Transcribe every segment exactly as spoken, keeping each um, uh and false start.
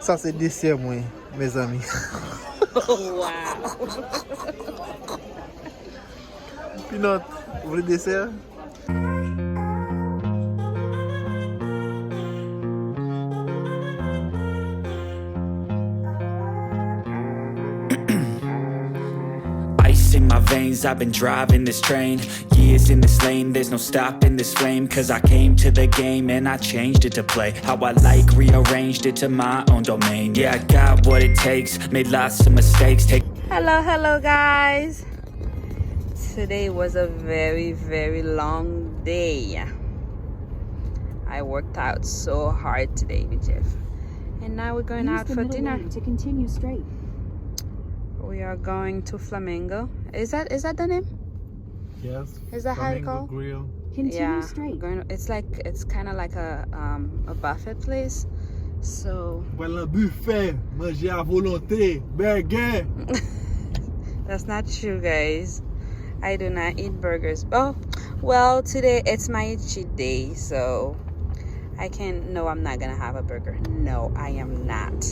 Sa se desè mwen, mezanmi. Wow. Pinot, ou vle desè? Ice in my veins, I've been driving this train. Years in this lane, there's no stopping this flame. Cause I came to the game and I changed it to play how I like, rearranged it to my own domain. Yeah, I got what it takes, made lots of mistakes. Take Hello, hello, guys. Today was a very, very long day. I worked out so hard today, Michelle. And now we're going out for dinner. To continue straight. We are going to Flamingo. Is that is that the name? Yes. Is that how you Flamingo call? Grill. Yeah, going, it's like it's kind of like a um a buffet place. So Pral nan bifè, manje a volonte, bègè. That's not true, guys. I do not eat burgers. Oh, well, today it's my cheat day, so I can. No, I'm not gonna have a burger. No, I am not.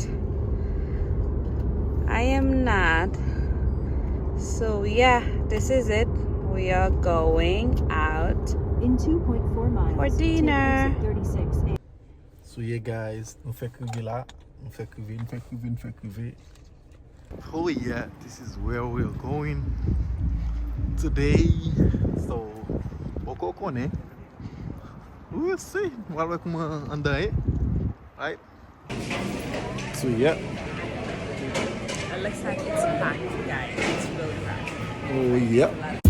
I am not. So yeah, this is it. We are going out In two point four miles, for take dinner. exit thirty-six A. So yeah guys, nou fèk rive la. Nou fèk rive, nou fèk rive, nou fèk rive. Oh yeah, this is where we're going today. So, poko konnen. We'll see. Nou pral wè kouman anndan ye. Right? So yeah. It looks like it's packed, guys. It's really packed. Oh yeah.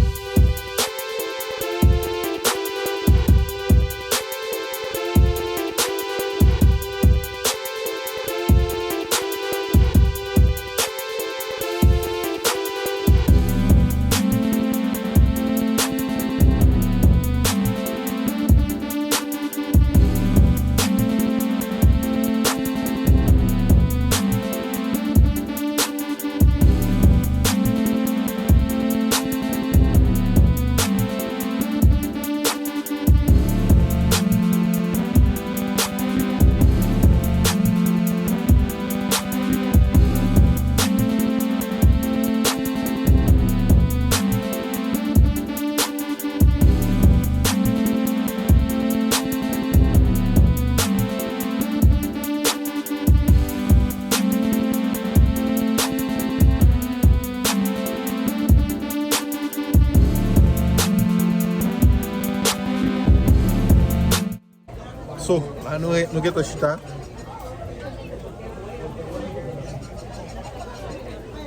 So, la nou, nou gentan chita.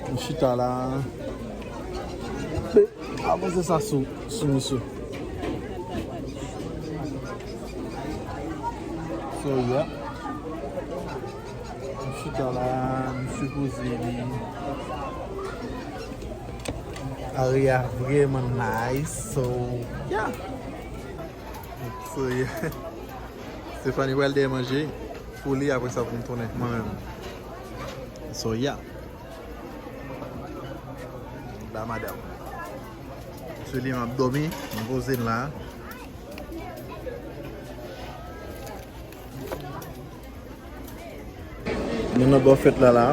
Nou chita la. Avanse sa sou, sou misye. So, yeah. Nou chita la, nou sipoze li. Area vrèman nice, so, yeah. So, yeah. Stephanie pral dèyè manje pou li, apre sa pou m tounen mwen menm. So, yeah. La madanm. Se li m ap dòmi, m poze m la. Nou nan bò fèt la la.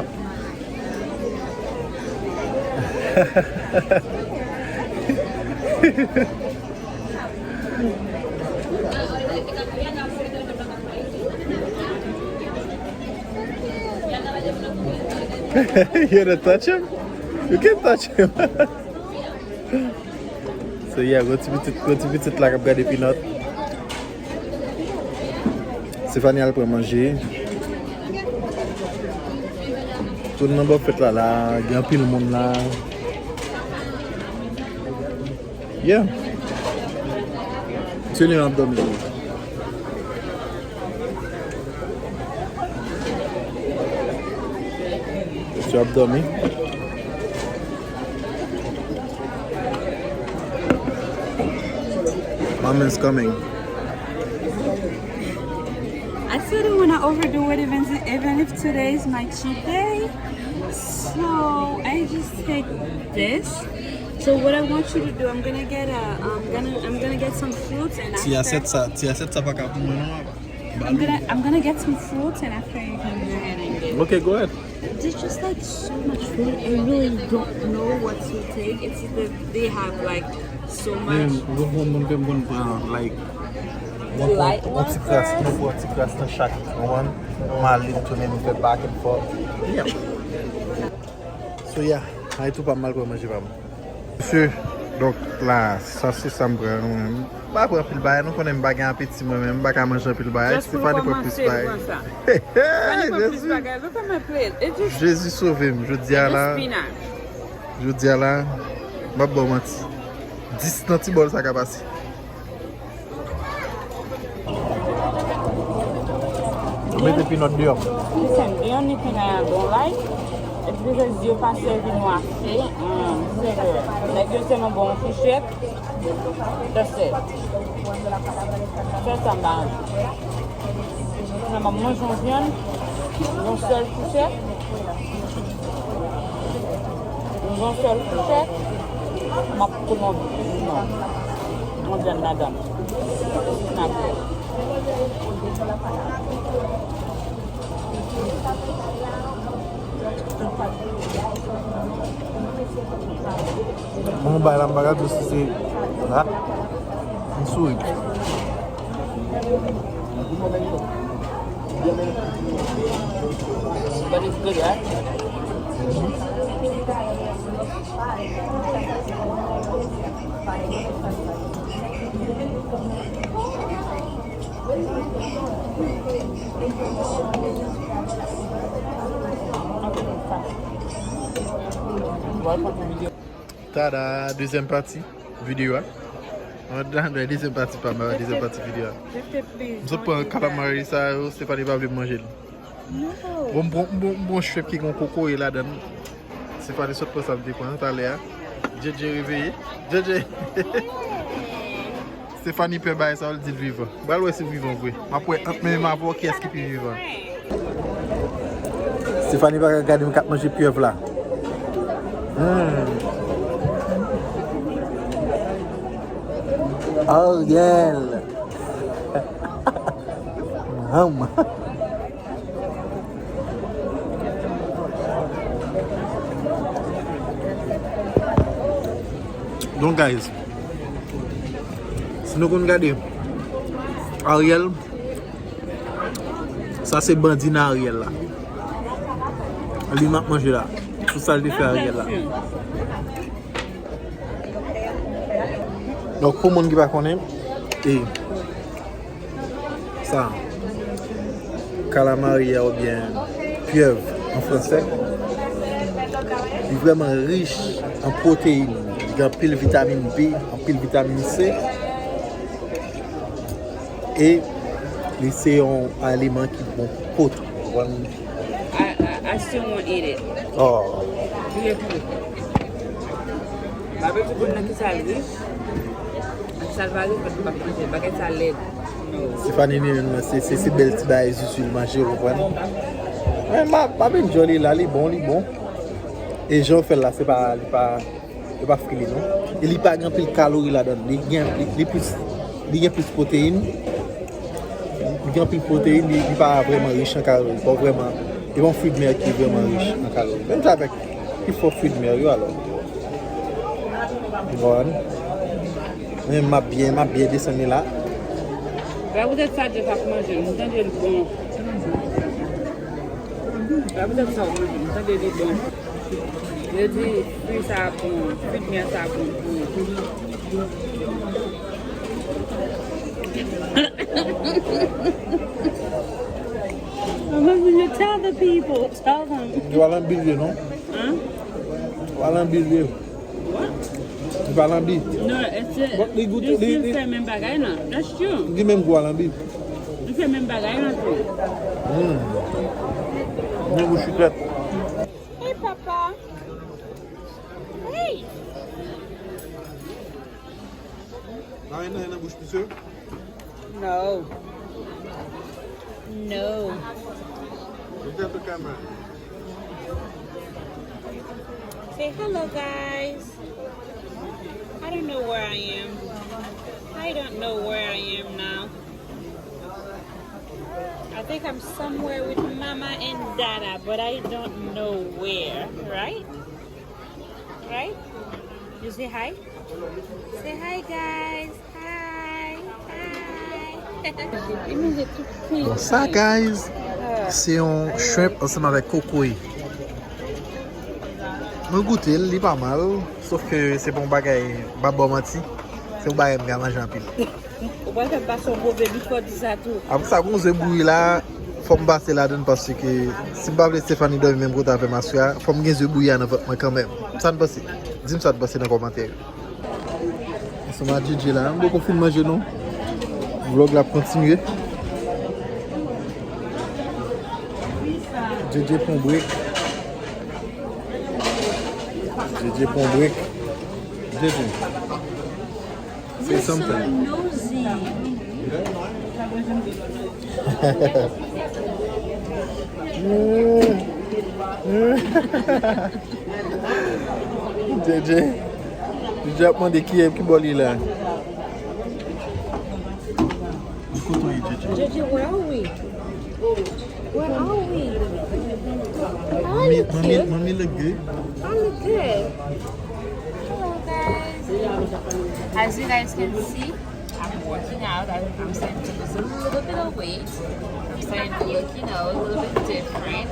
You gonna touch him? You can touch him. So yeah, gwo ti pitit, gwo ti pitit la k ap gade Pinot. Stephanie al pran manje. Tout nan bò fèt la la, gen anpil moun la. Yeah. Se li m ap dòmi. Misye ap dòmi. Mom is coming. I still don't want to overdo it, even, even if today is my cheat day. So I just take this. So what I want you to do, I'm gonna get a, I'm gonna, I'm gonna get some fruits and Ti after. Asyèt sa, ti asyèt sa pa ka pou mwen non, papa. I'm gonna I'm gonna get some fruits and after you can go ahead and get. Okay, go ahead. There's just like so much food. I really don't know what to take. It's either they have like so much. Men, m konn moun ke m konn pran, like, mwen pran yon ti kras, mwen pran yon ti kras nan chak, ou konprann? Mwen ale, m tounen, m fè back and forth. Yeah. So, yeah, ay tou pa m, mal pran manje pa m. Mesye, donk, la, sa se sa m pran, mwen menm. M pa pran anpil bagay, nou konnen m pa gen apeti mwen menm, m pa ka manje anpil bagay. Stephanie pran plis bagay. Jezi! Jezi sove m, jodi a la. Jodi a la, m ap ba w manti. Dis nan ti bòl sa ka pase. Mete pinòt deyò. Listen, the only thing I don't like is because yo pa sèvi nou ase, um, sèvè. Nèg yo sèlman ba w yon fouchèt. That's it. Sèl sa m pa renmen. Nan m ap manje yon vyann, yon sèl fouchèt. Yon sèl fouchèt, m ap pran yon, non, yon vyann ladan l. N ap wè. Bon, bay la, m pa ka di w si se rat, m souri. But it's good, right? Tada, dezyèm pati videyo a. An, an, an, dezyèm pati pa m, dezyèm pati videyo a. M sot pran kalamari sa yo, Stephanie pa vle m manje l. Bon, bon, bon, bon shrimp ki gen kokoye ladan l. Stephanie sot pran sa m te pran talè a. J J reveye. J J. Stephanie pè bagay sa yo, l di l vivan. M pral wè si l vivan vre. M ap wè ant mwen menm avè w kiyès ki pi vivan. Stephanie pa ka gade m k ap manje pyèv la. Hmm. Ariel. Manman. Donk, guys, si nou konn gade Ariel, sa se bandi nan Ariel la. Li m ap manje la. Tout sa l te fè Ariel la. Donk, pou moun ki pa konnen, e, sa, kalamari a oubyen pyèv an fransè, li vrèman rich an pwoteyin. Li gen anpil vitamin B, anpil vitamin C. E li se yon aliman ki bon pou po tou. Ou konprann? I, I, I still won't eat it. Oh. Li ekri. M pa vle di moun nan ki sa l rich, ak sa l pa rich, paske m p ap manje l. Bagay sa lèd. No. Stephanie li menm nan, se, se, se bèl ti bagay zuzu l manje, ou konprann? Men m ap, m ap enjoy li la, li bon, li bon. E jan w fè l la, se pa, li pa, li pa fri li non. E li pa gen anpil kalori ladan l. Li gen, li, li plis, li gen plis pwoteyin. Li gen anpil pwoteyin, li, li pa vrèman rich an kalori. Li pa vrèman, li pa yon fwi de mè ki vrèman rich an kalori. Menm jan avèk pifò fwi de mè yo alò. Bon. Men m ap byen, m ap byen desann li la. Gade poutèt sa Jeff ap manje l, m tande l bon. Gade poutèt sa w manje l, m tande li bon. Yo di fwi sa bon, fwi de mè sa bon pou. Mwen vin, you tell the people, tell them. Yo al an bilye non. Hein? Yo al an bilye. What? Li pa lanbi. Non, it's a, bon, li goute, li, li fè menm bagay la. That's true. Li menm gou a lanbi. Li fè menm bagay la tou. Hmm. Men gou chiklèt. Hey, papa. Hey. Pa gen anyen nan bouch misye? No. No. Look at the camera. Say hello, guys. I don't know where I am. I don't know where I am now. I think I'm somewhere with Mama and Dada, but I don't know where, right? Right? You say hi? Say hi, guys. Hi. Hi. Bon, sa, guys, se yon shrimp ansanm avèk kokoye. Mwen goute l, li pa mal, sof ke se pa yon bagay, m p ap ba w manti, se yon bagay m ka manje anpil. Ou pral fè m pase yon move bout fò di sa tou. Apre sa, gon ze bouyi la, fò m pase ladann paske si m pa vle Stephanie dòmi menm kote avè m aswè a, fò m gen ze bouyi a nan vant mwen kanmenm. Sa n panse? Di m sa n panse nan kòmantè yo. Ansanm ak J J la, m poko fin manje non. Vlòg la ap kontinye. J J pran break. J J pran break. J J. Say something. J J. J J ap mande ki, ki bò li la. Kote w ye, J J? J J, where are we? Where are we? Mommy, mommy, mommy look good. I look good. Hello, guys. As you guys can see, I'm working out. I, I'm starting to lose a little bit of weight. I'm starting to look, you know, a little bit different.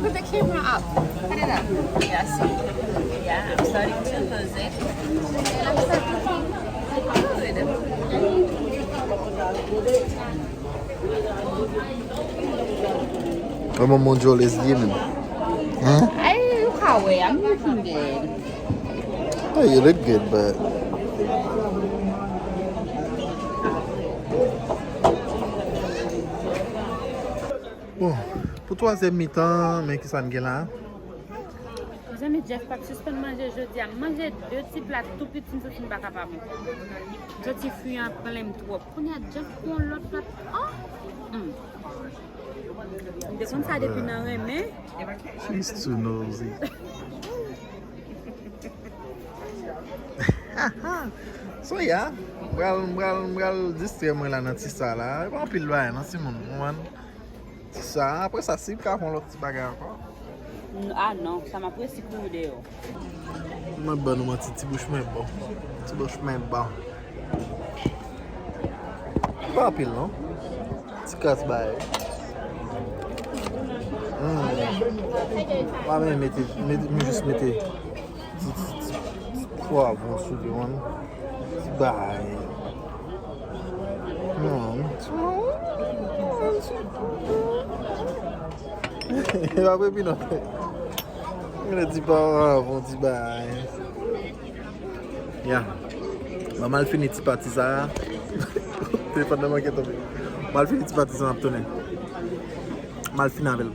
Put the camera up. Put it up. Yeah, see? Yeah, I'm starting to lose it. And I'm starting to feel good. Mwen, mon Joel is giving. Hein? Ay, ou ka wè, I'm looking good. Oh, you look good, but bon, pou twazyèm mitan, men ki sa n gen la? Mezanmi, Jeff p ap sispann manje jodi a. M manje de ti pla tou piti, m santi m pa kapab ankò. M santi fwi an plen m twòp. Kounye a, Jeff pran lòt pla. Oh! Mm. M te konn sa depi nan renmen. She's too nosy. So, yeah, m pral, m pral, m pral distrè mwen la nan ti sa la. E pa anpil bagay non, timoun, ou konprann? Ti sa, apre sa, si m ka fè yon lòt ti bagay ankò. N-, ah non, sa m ap resi kouri deyò. Mwen ban nou manti, ti bouch mwen bon. Ti bouch mwen bon. Pa anpil non. Ti kras bagay. Mm. Pa menm mete, mete, m jis mete ti, ti, ti, ti pwavwon sou li, wan. Ti bagay. Non, ti, ti. E pa pepi non. Mwen di pa bon ti bagay. Ya. Mwen mal fini ti pati sa. Telefòn nan manke tonbe. Mal fini ti pati sa, m ap tounen. Mal fini avè l.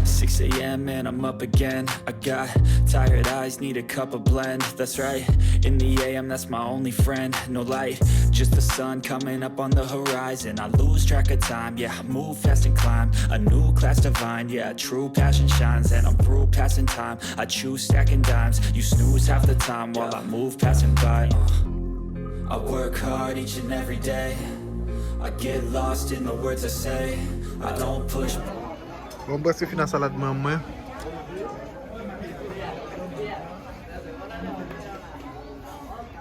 Six a.m. and I'm up again. I got tired eyes, need a cup of blend. That's right. In the a.m., that's my only friend. No light, just the sun coming up on the horizon. I lose track of time, yeah, I move fast and climb a new class divine. Yeah, true passion shines, and I'm through passing time. I choose stacking dimes, you snooze half the time while I move passing by. Uh, I work hard each and every day. I get lost in the words I say. I don't push. Bon, m prèske fin ak salad mwen, mwen.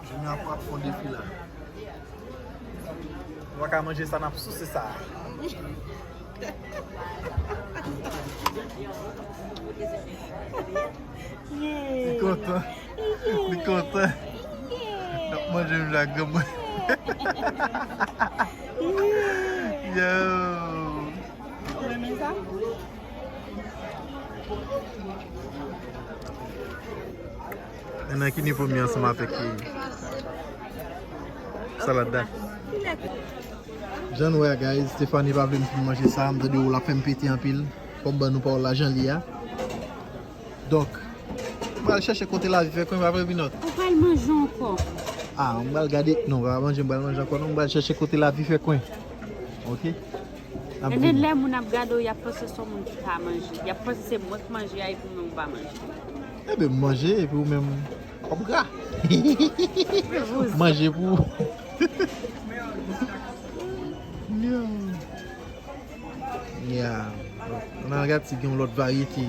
Junior ap fè yon defi la. Nou pa ka manje sa, n ap souse sa. Li kontan. Li kontan. N ap manje m la granm. Yo. Ou renmen sa? Men nan ki nivo m ye ansanm avèk, eh, salad la? Jan nou wè a, guys, Stephanie pa vle m fin manje sa, m tande w l ap fè m pete anpil. Fò m ban nou pawòl la jan l ye a. Donk, m pral chèche kote lavi fè kwen, pa vre, Pinòt? Ou pral manje ankò? Ah, m pral gade. Non, m pa manje, m pral manje ankò non. M pral chèche kote lavi fè kwen. Oke? N ap vini. Lè moun ap gade w, y ap panse se yon moun ki pa manje. Y ap panse se mwen k manje a epi w menm ou pa manje. Enben, m manje epi w menm w ap gra. Manje pou ou. Yeah. Donk, ann al gade si gen yon lòt varyete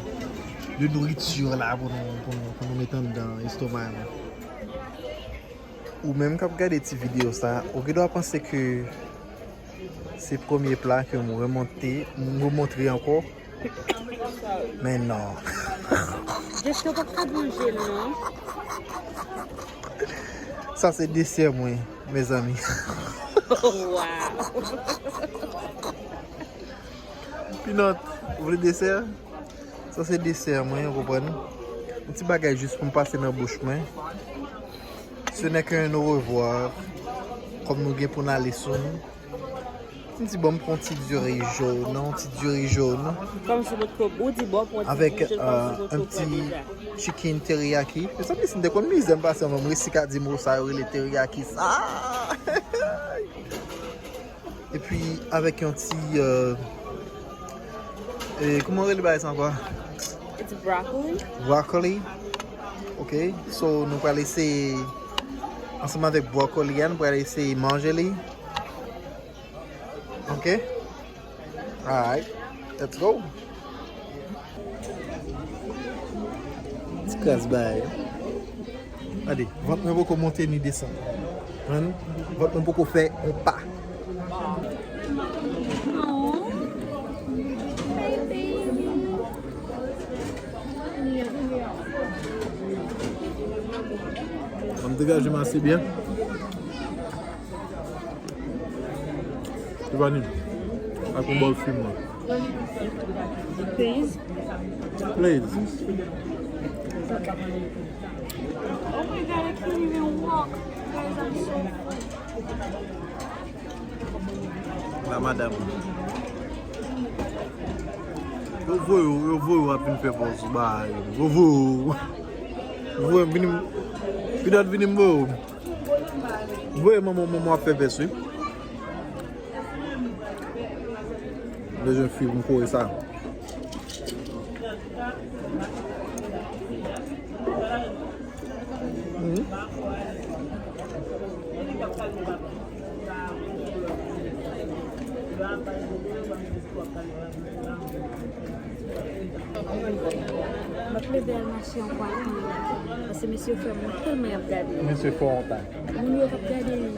de nouriti la pou nou, pou nou, pou nou met anndan estoma nou. Ou menm k ap gade ti videyo sa, ou gendwa panse ke se premye pla ke m remonte, m remontre ankò. Men non. Jefte pa ka manje l non. Sa se desè mwen, mezanmi. Wow. Pinot, ou vle desè? Sa se desè mwen, ou konprann? Yon ti bagay jis pou m pase nan bouch mwen. Ce n'est qu'un au revoir. Kòm nou gen pou n ale soon. M di bon, m pran ti diri jòn, yon ti diri jòn. Kòm si potko ou di bon, pran ti diri jòn, kòm si potko ou pran deja. Chicken teriyaki. Mezanmi, si m te konn mizè m pase anvan m resi ka di mo sa yo rele teriyaki sa. Epi avèk yon ti, euh, e, kòman rele bagay sa ankò? It's broccoli. Broccoli. Ok, so nou pral eseye ansanm avèk broccoli a, nou pral eseye manje li. Ok. Alright. Let's go. Ti kras bagay. Gade, vant mwen poko monte ni desann. Konprann? Vant mwen poko fè yon pa. Mwen degaje m ase byen. Tiffany, ak yon bòl fim nan. Please. Please. Oh my God, I can't even walk. Guys, I'm so full. La madam. Yo voye w, yo voye w ap vin fè pòz sou bagay yo. Yo voye w. Yo voye m vini, Pinot vini m voye w. Voye manman, manman ap fè pès wi. Bezwen fi pou m kore sa. Mhm. M ap leve al mache ankò al pran yon. Paske mesye yo fè m wont tèlman y ap gade. Mesye fè wont a. Moun yo k ap gade dèyè yo.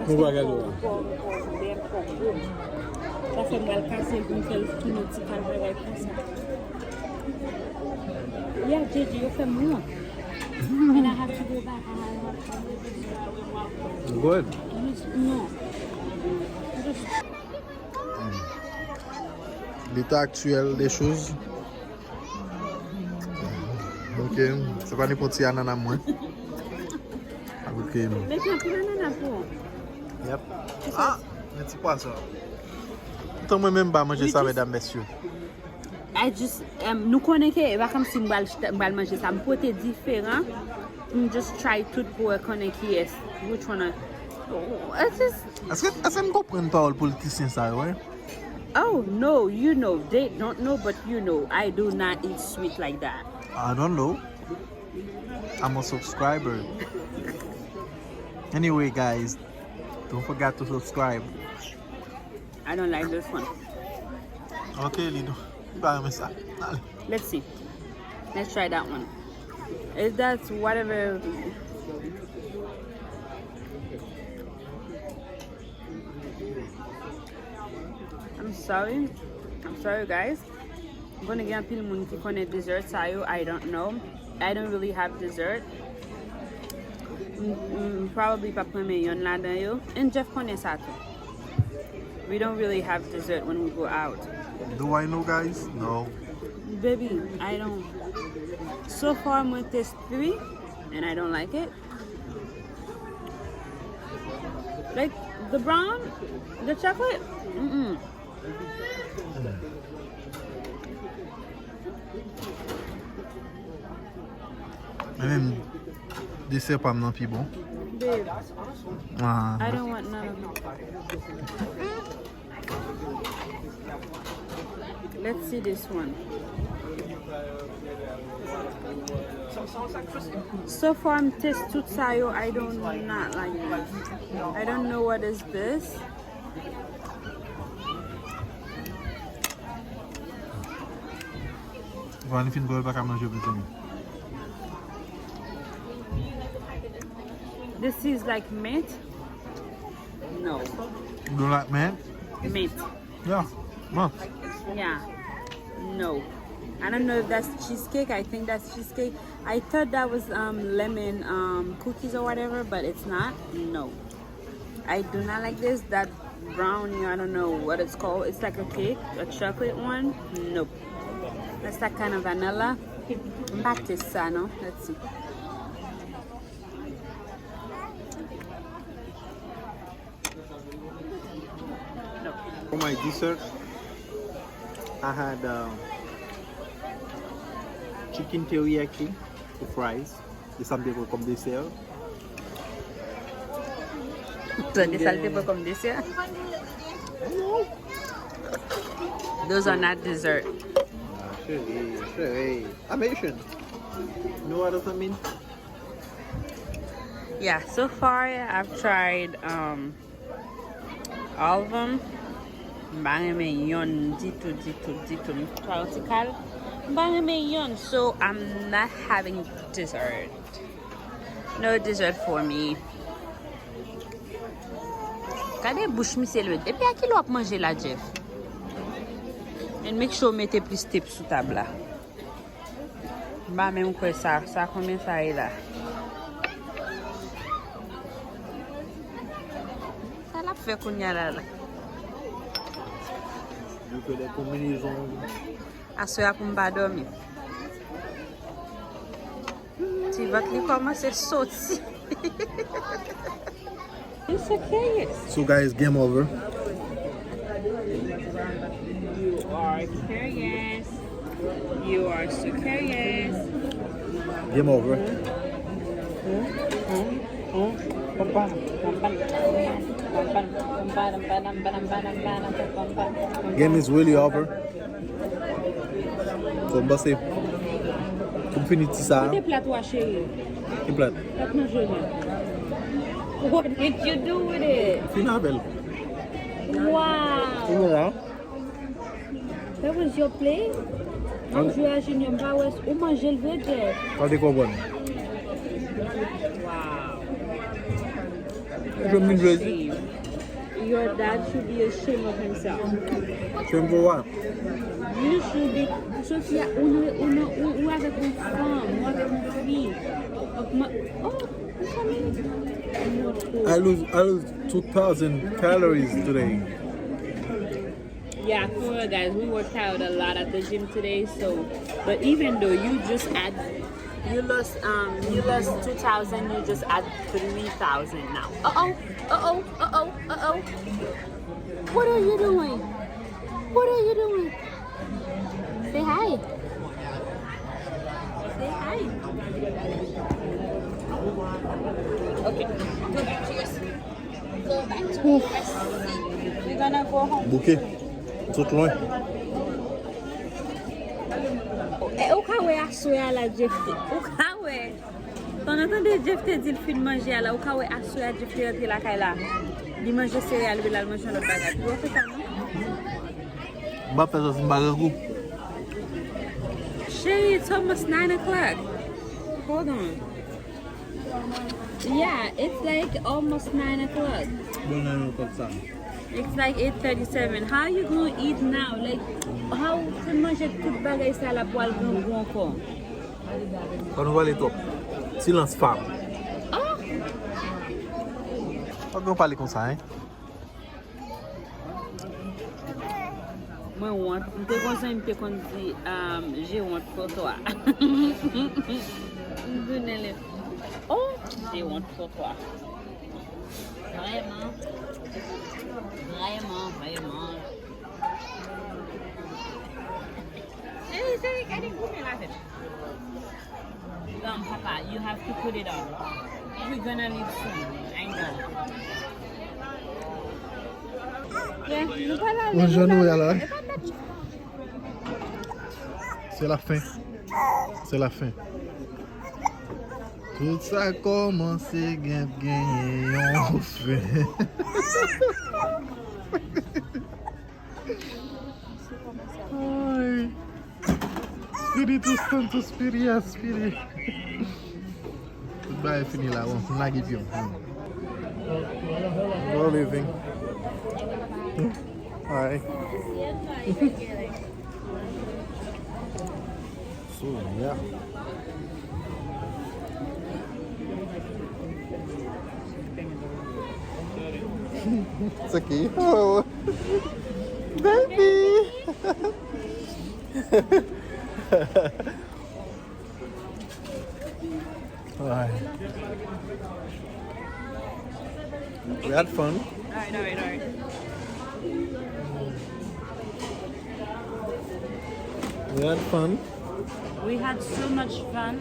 Nou pa gade w. Paske fò, fò, fò, dèyè m fò gwo. Sa fè m pral kase l pou m fè l tounen ti kal bagay konsa. Yeah, J J, yo fè m wont. And I have to go back and I have to go back. Good. Non. L'état actuel des choses. Ok, se pa nenpòt ti anana mwen. Ok. Met anpil anana pou ou. Yep. Ah, men ti pwason. Tan mwen menm pa manje sa, medam, mesye. I just, um, nou konnen ke e pa kòmsi m pral, m pral manje sa. M pote diferan. M just try tout pou wè konnen kiyès. Which one I, it's just Èske, èske n konprann pawòl politisyen sa yo, wi? Oh, no, you know, they don't know, but you know, I do not eat sweet like that. I don't know. I'm a subscriber. Anyway, guys, don't forget to subscribe. I don't like this one. Ok, Lido. Li pa renmen sa. Ale. Let's see. Let's try that one. Is that whatever? I'm sorry. I'm sorry, guys. M konnen gen anpil moun ki konnen dessert sa yo, I don't know. I don't really have dessert. M, m probably p ap renmen yonn ladan yo. And Jeff konnen sa tou. We don't really have dessert when we go out. Do I know, guys? No. Baby, I don't. So far, mwen test three, and I don't like it. Like, the brown, the chocolate, mm-mm. Mwen menm, desè pa m nan pi bon. Babe, ah. I don't want none of it. Let's see this one. So far, m test tout sa yo, I don't not like this. I don't know what is this. Fanny fin kwè l pa ka manje plis anyen. This is like mint. No. You don't like mint? Mint. Yeah. Bon. Yeah. No. I don't know if that's cheesecake. I think that's cheesecake. I thought that was um lemon um cookies or whatever, but it's not. No. I do not like this. That brownie, I don't know what it's called. It's like a cake, a chocolate one. Nope. That's that kind of vanilla. M pa test sa, non. Let's see. For my dessert, I had um, chicken teriyaki with rice. It's something for comme dessert. So, this is the come this year. Those are not dessert. Chérie, chérie. I'm Haitian. You know what does that mean? Yeah, so far I've tried um all of them. M pa renmen yonn ditou, ditou, ditou. M twa yon ti kal. M pa renmen yonn, so I'm not having dessert. No dessert for me. Gade bouch misye lwen. Depi a kilè w ap manje la, Jeff? And make sure w mete plis tep sou tab la. M pa menm kwè sa. Sa konbyen sa ye la? Sa l ap fè kounye a la la? You fais des combinaisons. Aswè a pou m pa dòmi. Ti vant li kòmanse soti. It's okay. So guys, game over. You are curious. You are so curious. Game over. Game is really over. So m panse pou m fini ti sa. Kote plat ou a, cheri? Ki plat? Plat manje la. What did you do with it? Fini avè l. Wow. Ou wè la? That was your plate? Mwen jwe a Junior, m pa wè ou manje l vre, Jeff. Sa te konprann. Wow. Jwenn min jwezi. Your dad should be ashamed of himself. Shameful what? You should be. Sofia, ou, ou, ou, ou avèk yon fanm, ou avèk yon fi. Augment. Oh, you coming? I lose I lose two thousand calories today. Yeah, for real, guys, we worked out a lot at the gym today. So, but even though you just add, you lost, um, you lost two thousand, you just add three thousand now. Uh oh, uh oh, uh oh, uh oh. What are you doing? What are you doing? Say hi. Say hi. Okay. Go back to your seat. Go back to your seat. We're gonna go home. Bouke. Sot lwen. E, ou ka wè aswè a la, Jeff. Ou ka wè. Pandan tande Jeff te di l fin manje a la, ou ka wè aswè a Jeff te rantre lakay la. Li manje sereyal, epi l al manje yon lòt bagay. Ou wè sa, non? M pa fè sa si m pa grangou. Cheri, it's almost nine o'clock. Hold on. Yeah, it's like almost nine o'clock. Bon, nan yon kòk sa. It's like eight thirty-seven. How you gonna eat now? Like, how fin manje tout bagay sa la pou al grangou ankò? Fò nou pale twòp. Silans fam. Oh! Fòk nou pale konsa, hein? Mwen wont. M te konn zanmi m te konn di, um, j'ai honte pour toi. M tounen li. Oh, j'ai honte pour toi. Vrèman. Vrèman, vrèman. Cheri, cheri, gade goumen la tèt. Um, papa, you have to put it on. We're gonna leave soon. I know. Yeah, nou pa la. Bonjou, nou la. Se la fen. Se la fen. Tout sa kòmanse gen genyen yon fen. Ay. Li Li tou stand tou speedy, yeah, speedy. Tout bagay fini la, bon, m lage pye m. Bon living. Alright. So, yeah. It's okay. Oh. Baby. Alright. We had fun. Alright, alright, alright. We had fun. We had so much fun.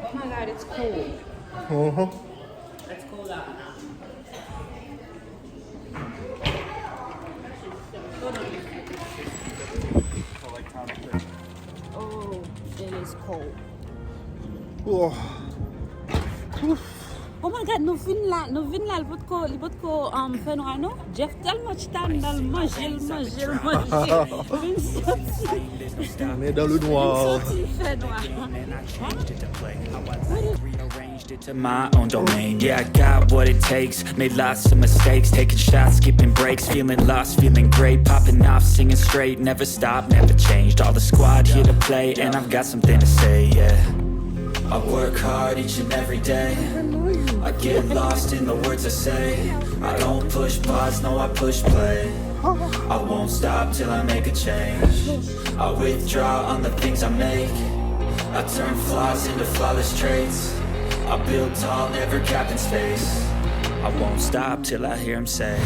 Oh my God, it's cold. Uh-huh. It's cold out now. Oh, it is cold. Oh. Oof. Oh my God, nou vin la, nou vin la, li potko, li potko um, fè nwa non. Jeff tèlman chita anndan l manje, l manje, l manje. Vin soti. On est dans le noir. Vin soti, fè nwa. Rearranged it to my own domain. Yeah, I got what it takes. Made lots of mistakes, taking shots, skipping breaks, feeling lost, feeling great, popping off, singing straight, never stop, never changed. All the squad here to play, and I've got something to say, yeah. I work hard each and every day. I get lost in the words I say. I don't push pause, no, I push play. I won't stop till I make a change. I withdraw on the things I make. I turn flaws into flawless traits. I build tall, never capped in space. I won't stop till I hear him say,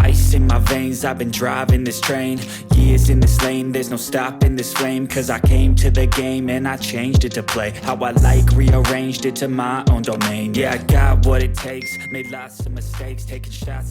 Ice in my veins, I've been driving this train. Years in this lane, there's no stopping this flame. Cause I came to the game and I changed it to play how I like, rearranged it to my own domain. Yeah, I got what it takes, made lots of mistakes, taking shots.